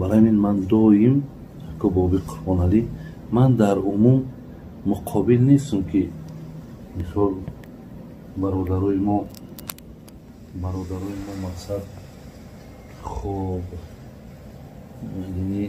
Барои ҳамин ман доим ко Боби Қурбоналӣ, ман дар умум муқобил нестам, ки мисол бародарои мо мақсад хоб, яъне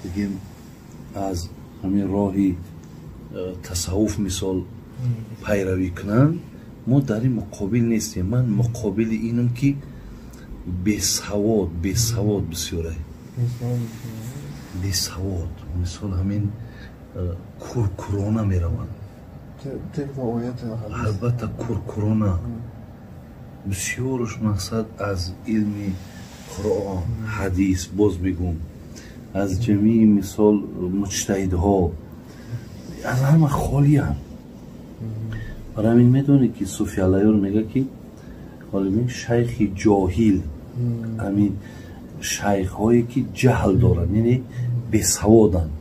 бигем аз ҳамин роҳи тасаввуф мисол пайравӣ кунанд, мо дар ин муқобил нестем. Ман муқобили инам, ки бесавод бисёрай, бесавод, мисол ҳамин куркурона мераванд. Албатта, куркурона бисёрш мақсад аз илми Қуръон, ҳадис, боз мегӯм, аз ҷамии мисол муҷтаҳидҳо аз ҳама холианд. Барои ҳамин медонед, ки Суфи Аллаёр мегӯяд, ки ҳолибин шайхи ҷоҳил, ҳамин шайхҳое ки ҷаҳл доранд, яъне бесаводанд,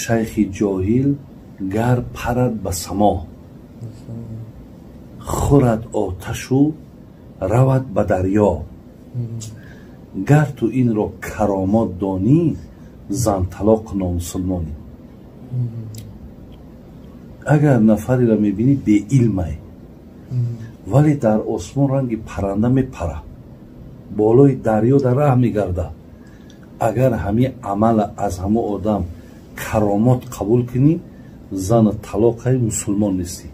шайхи ҷоҳил гар парад ба само, хӯрад оташу равад ба дарё, гар ту инро каромот донӣ, зан талоқ номусулмонӣ. Агар нафареро мебинӣ беилмай, вале дар осмон ранги парранда мепара, болои дарё дар раҳ мегарда, агар ҳамин амала аз ҳамон одам каромот қабул кунӣ, зана талоқай, мусулмон нестӣ.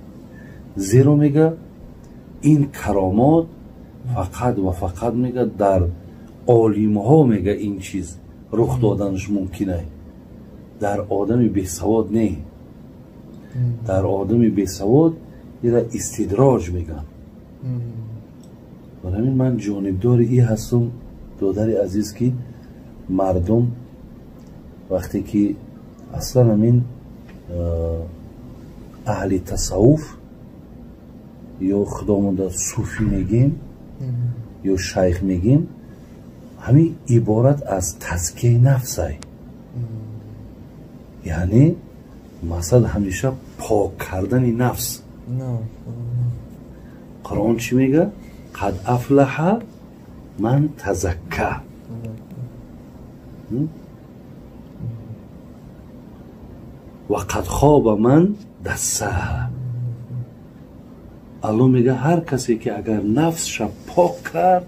Зеро мега ин каромот фақат ва фақат мега дар олимҳо мега ин чиз рух доданаш мумкинай, дар одами бесавод не. Дар одами бесавод ира истидроҷ мегӯянд. Барои ҳамин ман ҷонибдори и ҳастам, додари азиз, ки мардум вақте ки аслан ҳамин аҳли тасаввуф ё худомонда суфӣ мегем ё шайх мегем, ҳамин иборат аз тазкияи нафсай, яъне мақсад ҳамеша пок кардани нафс. Қуръон чӣ мега? Қад афлаҳа ман тазакка. Ва қад хоба ман дассаҳа. Аллоҳ мега ҳар касе ки агар нафсша пок кард,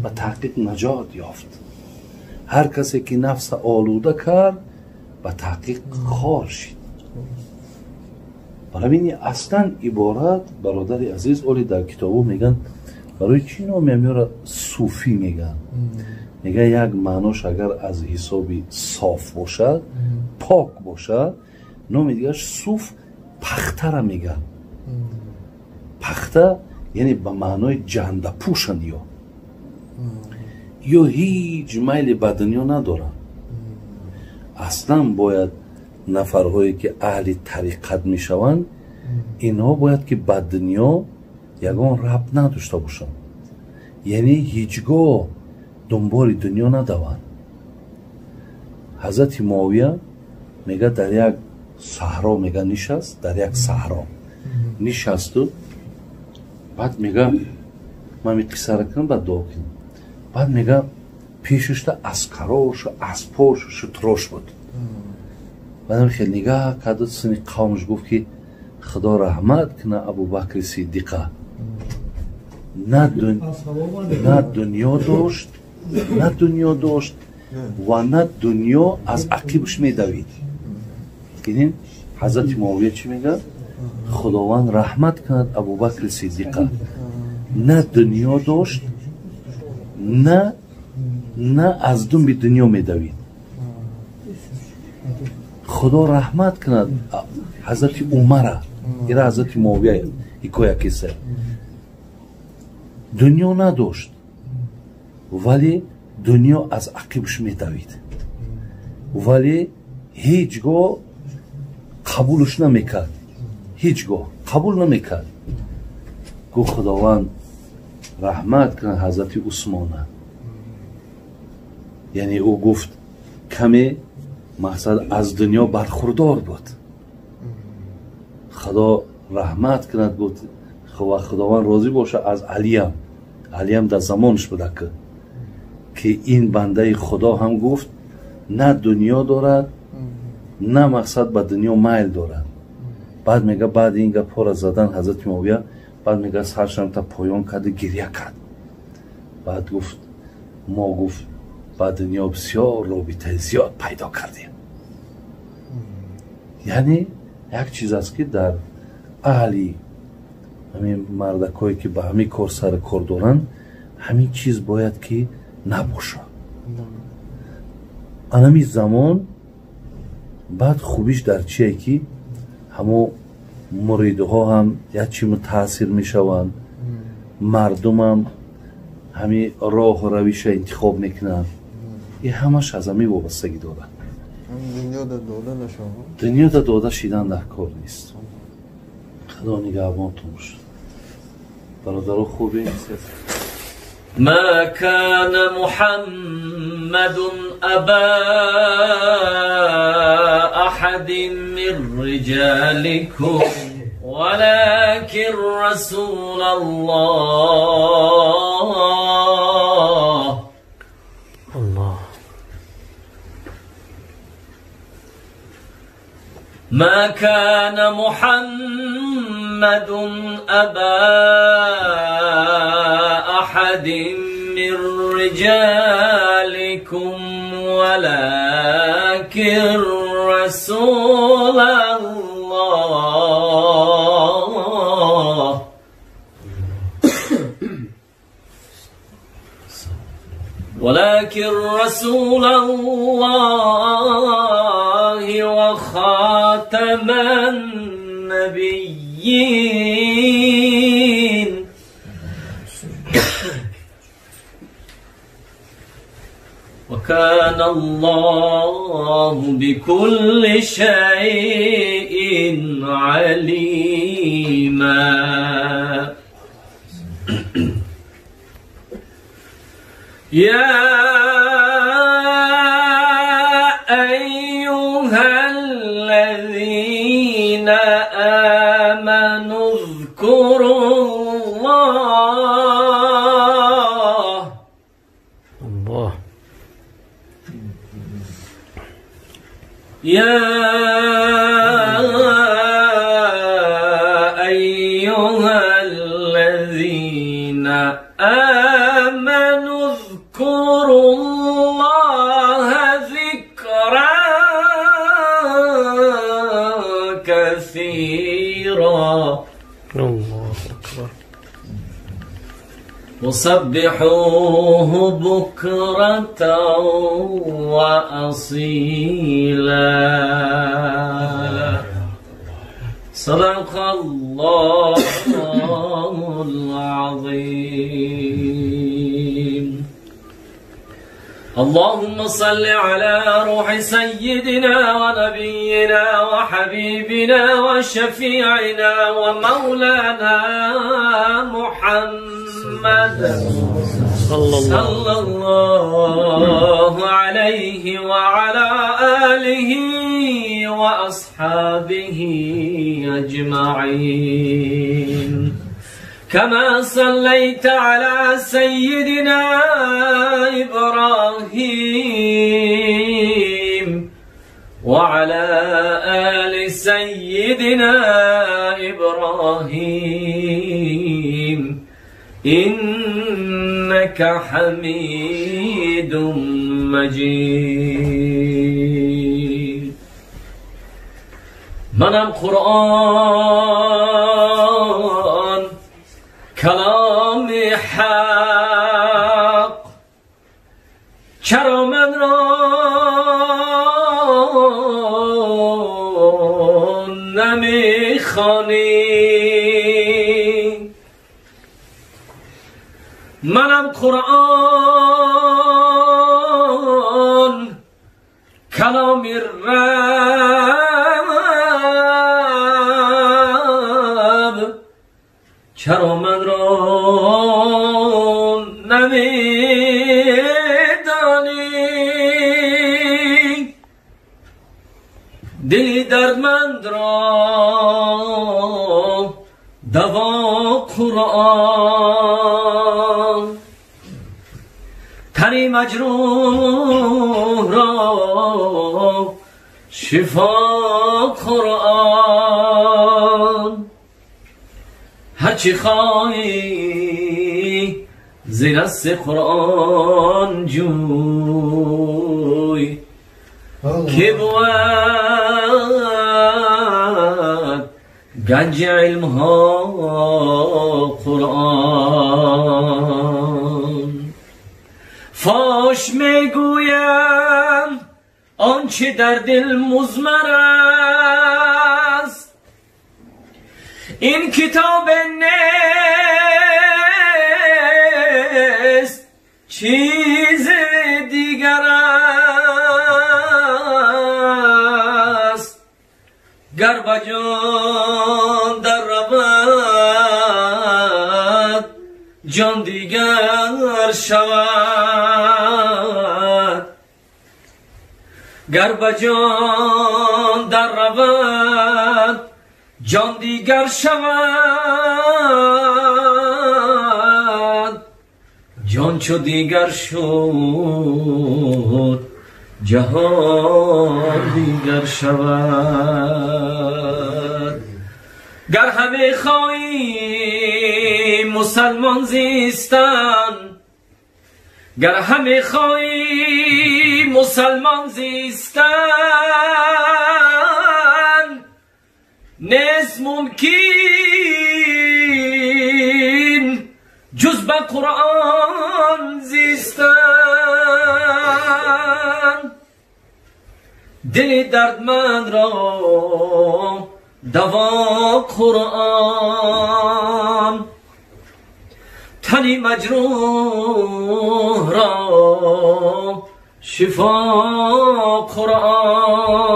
ба таҳқиқ наҷот ёфт, ҳар касе ки нафса олуда кард, ба таҳқиқ хор шид. Барои ин аслан иборат, бародари азиз, оли дар китобо мегӯянд, барои чӣ номи ҳамёра суфӣ мегӯянд? Мегӯяд як маънош агар аз ҳисоби соф бошад, пок бошад, номи дигараш суф пахтара мегӯянд. Пахта яъне ба маънои ҷандапӯшанд, ё ҳеҷ майли ба дунё надоранд. Аслан бояд нафарҳое ки аҳли тариқат мешаванд, инҳо бояд ки ба дунё ягон рабт надошта бошанд, яъне ҳеҷ гоҳ дунболи дунё надаванд. Ҳазрати Муовия мега дар як саҳро мега нишаст, дар як саҳро нишасту баъд мега ман ми қиссара кунам, баъд дуо кунам. Баъд мега пешашта аскарошу аспошу шутрош буд. Баъдам хел нигаҳ карду сини қавмш гуфт, ки Худо раҳмат куна Абубакри Сиддиқа, на дунё дошт, на дунё дошт ва на дунё аз ақибаш медавид. Дидем ҳазрати Муовия чӣ мегӯяд? Худованд раҳмат кунад Абубакри Сиддиқа, на дунё дошт, на аз думби дунё медавид. Худо раҳмат кунад ҳазрати Умара, ира ҳазрати Муовия ҳикоя киса, дунё надошт, вале дунё аз ақибаш медавид, вале ҳеҷ гоҳ қабулш намекард, ҳеҷ гоҳ қабул намекард. Гуфт Худованд раҳмат кунад ҳазрати Усмона. Яъне ӯ гуфт каме мақсад аз дунё бархурдор буд. Худо раҳмат кунад, гуфт, ва Худованд розӣ бошад аз Алиям. Алиям дар замонаш буда, ки Ки ин бандаи Худо ҳам гуфт на дунё дорад, на мақсад ба дунё майл дорад. Баъд мега баъди ин гапҳоро задан ҳазрати Муовия баъд мега саршам та поён карду гиря кард. Баъд гуфт мо гуфт ба дунё бисёр робитаи зиёд пайдо кардем. Яъне як чиз аст ки дар аҳли ҳамин мардакое ки ба ҳамин кор сари кор доранд, ҳамин чиз бояд ки набошад. Анами замон баъд хубиш дар чие ки ҳамо муридҳо ҳам як чи мутаассир мешаванд, мардумам ҳамин роҳу равиша интихоб мекунанд. Ин ҳамаш аз ҳамин вобастагӣ дорад. Дунёда дода шидан дар кор нест. Худо нигаҳбонтон бошад. Бародаро хубе. ما كان محمد أبا أحد من رجالكم ولكن رسول الله الله. ما كان محمد أبا أحد من رجالكم ولكن رسول الله. ولكن رسول الله وخاتم النبيين. وكان الله بكل شيء عليما. يا أيها الذين آمنوا اذكروا الله الله. يا أيها الذين آمنوا اذكروا الله ذكرا كثيرا الله أكبر. وسبحوه بكرة وأصيلا. صدق الله العظيم. اللهم صل على روح سيدنا ونبينا وحبيبنا وشفيعنا ومولانا محمد صلى الله عليه وعلى آله وأصحابه أجمعين. كما صليت على سيدنا إبراهيم وعلى آل سيدنا إبراهيم إنك حميد مجيد. منم قرآن کلام حق، چرا من را نمیخوانی؟ منم قرآن کلام رب، چرا من را نمیدانی؟ دل دردمند را دوا قرآن، تنی مجروح را شفا قرآن. هرچی خواهی ز نص قرآن جوی، که بود گنج علم ها قرآن. فاش میگویم آنچه در دل مضمر است، این کتاب نیست چیز دیگر است. گر به جان در رود جان دیگر شود، گر به جان در رود جان دیگر شود، جان چو دیگر شد جهان دیگر شود. گر همه خواهی مسلمان زیستن، گر همه خواهی مسلمان زیستن، نیست ممکن جز به قرآن زیستن. دل دردمند را دوا قرآن، تن مجروح را شفا قرآن.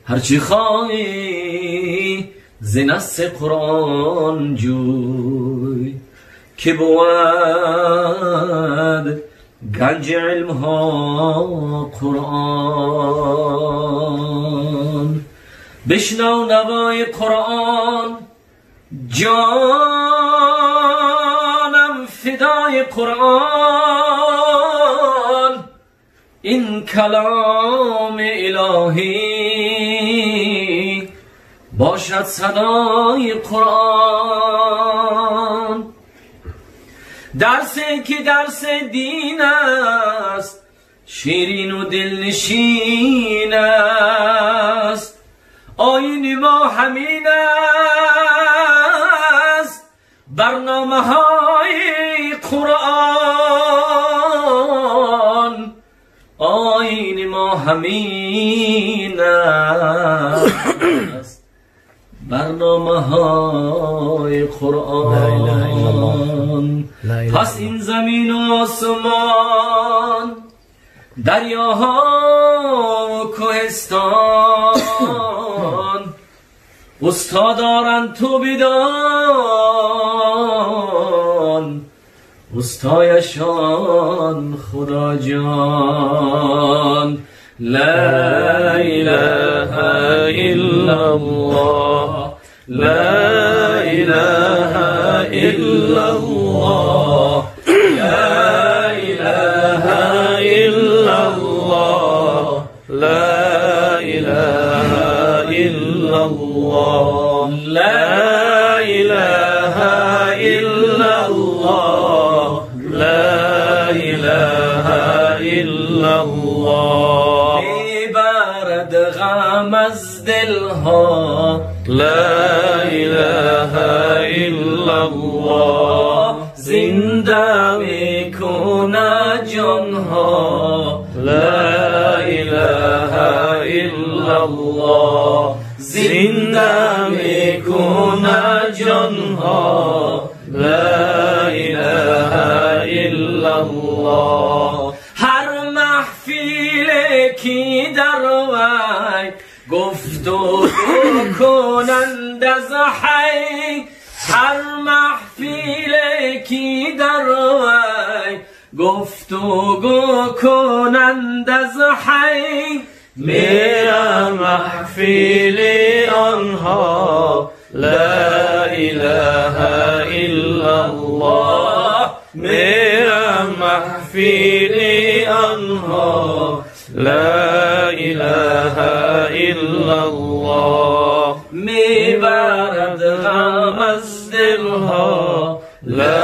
هرچی خواهی ز نص قرآن جوی، که بود گنج علم ها قرآن. بشنو نوای قرآن، جانم فدای قرآن. این کلام الهی باشد صدای قرآن. درسی که درس دین است، شیرین و دلنشین است. آیین ما همین است، برنامه های قرآن. آیین ما همین است، برنامه های قرآن. پس این زمین و آسمان، دریاها و کوهستان، استاد دارند تو بدان، استایشان خدا جان. لا اله الا الله، لا اله الا الله، لا اله الا الله، لا اله الا الله، لا اله الا الله، لا اله الا الله. میبرد غم از دلها، لا اله الا الله، زنده میکند جانها، لا اله الا الله، زنده میکند جانها، لا اله الا الله. هر محفل کی در وی گفتگو کنند از حی، هر محفل کی در وی گفتگو کنند از حی، میرم محفل آنها، لا اله الا الله، میرم محفل маҳфили онҳо ла илаҳа иллаллоҳ мебарад ғам аз дилҳо ла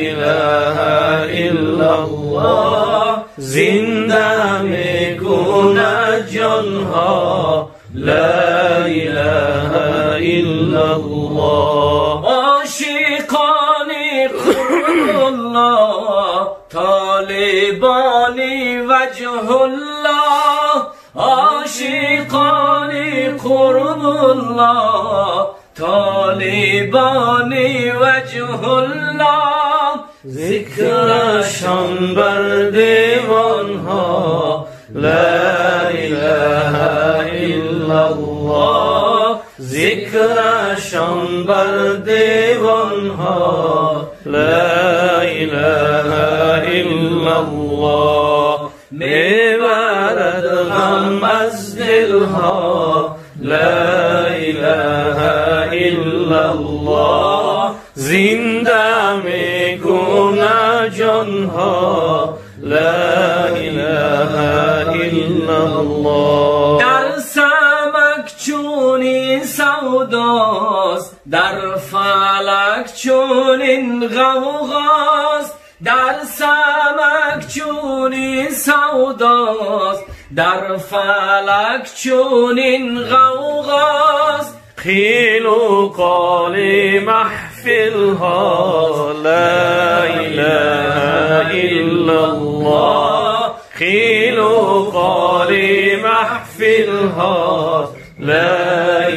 илаҳа иллаллоҳ зинда мекунад ҷонҳо ла илаҳа иллаллоҳ ошиқони қурбуллоҳ толибони ваҷҳуллоҳ ошиқони қурбуллоҳ толибони ваҷҳуллоҳ зикрашон бар девонҳо ла илаҳа иллаллоҳ зикрашон бар девонҳо ла илаҳа иллаллоҳ мебарад ғам аз дилҳо ла илаҳа иллаллоҳ зинда мекунад ҷонҳо ла илаҳа иллаллоҳ дар самак чунин савдост дар фалак чунин ғавғост дар самак чунин савдост дар фалак чунин ғавғост қилу қоли маҳфилҳо ла илаҳа иллаллоҳ қилу қоли маҳфилҳо ла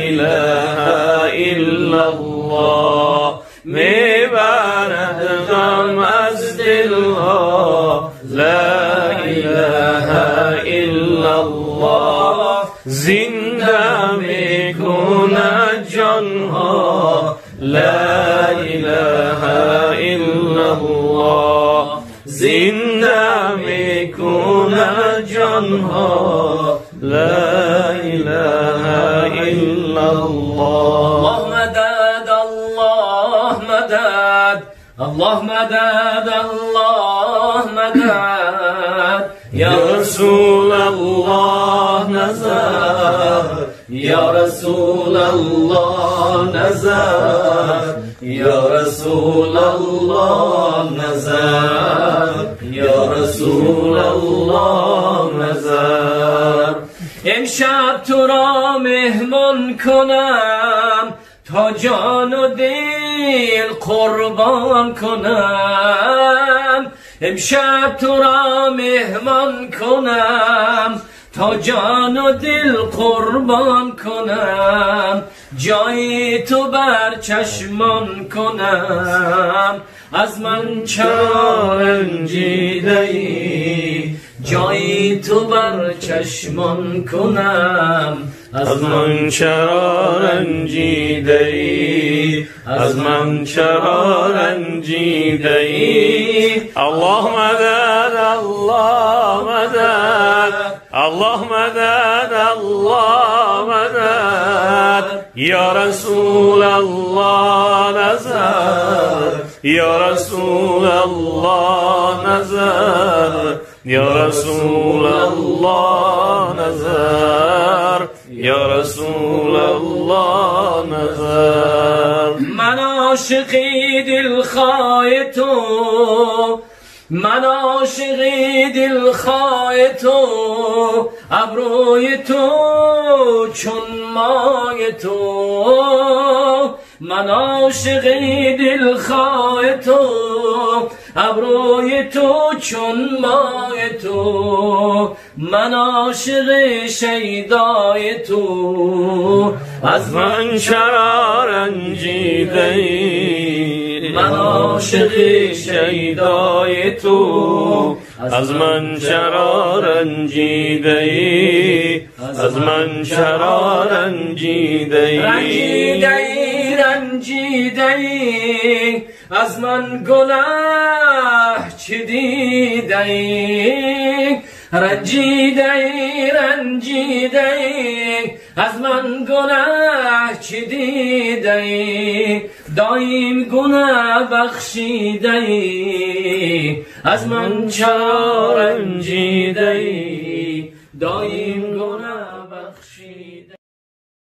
илаҳа иллаллоҳ мебарад ғам аз дилҳо ла илаҳа иллаллоҳ зинда мекунад ҷонҳо ла илаҳа иллаллоҳ зинда мекунад ҷонҳо ла илаҳа иллаллоҳ Аллоҳ мадад Аллоҳ мадад Аллоҳ мадад Аллоҳ мадад Я Расулаллоҳ назар Я Расулаллоҳ назар Я Расулаллоҳ назар Я Расулаллоҳ назар امشب تو را مهمان کنم تا جان و دل قربان کنم امشب تو را مهمان کنم تا جان و دل قربان کنم جای تو بر چشمان کنم از من چرا رنجیده‌ای جای تو بر چشمان کنم از من چرا رنجیده‌ای از من چرا رنجیده‌ای الله مدد الله مدد الله مدد الله مدد یا رسول الله نظر یا رسول الله نظر یا رسول الله نظر یا رسول الله نظر من عاشقی دلخواه تو من عاشقی دلخواه تو ابروی تو چون مای تو من عاشقی دلخواه تو ابروی تو چون مای تو من عاشق شیدای تو از من چرا رنجیده‌ای من عاشق شیدای تو از من چرا رنجیده‌ای از من چرا رنجیده‌ای رنجیده‌ای رنجیده‌ای از من گناه چه دیده‌ای رنجیده‌ای رنجیده‌ای از من گناه چه دیده‌ای Доим гуноҳ бахшидаӣ, аз ман чаро ранҷидаӣ? Доим гуноҳ бахшидаӣ.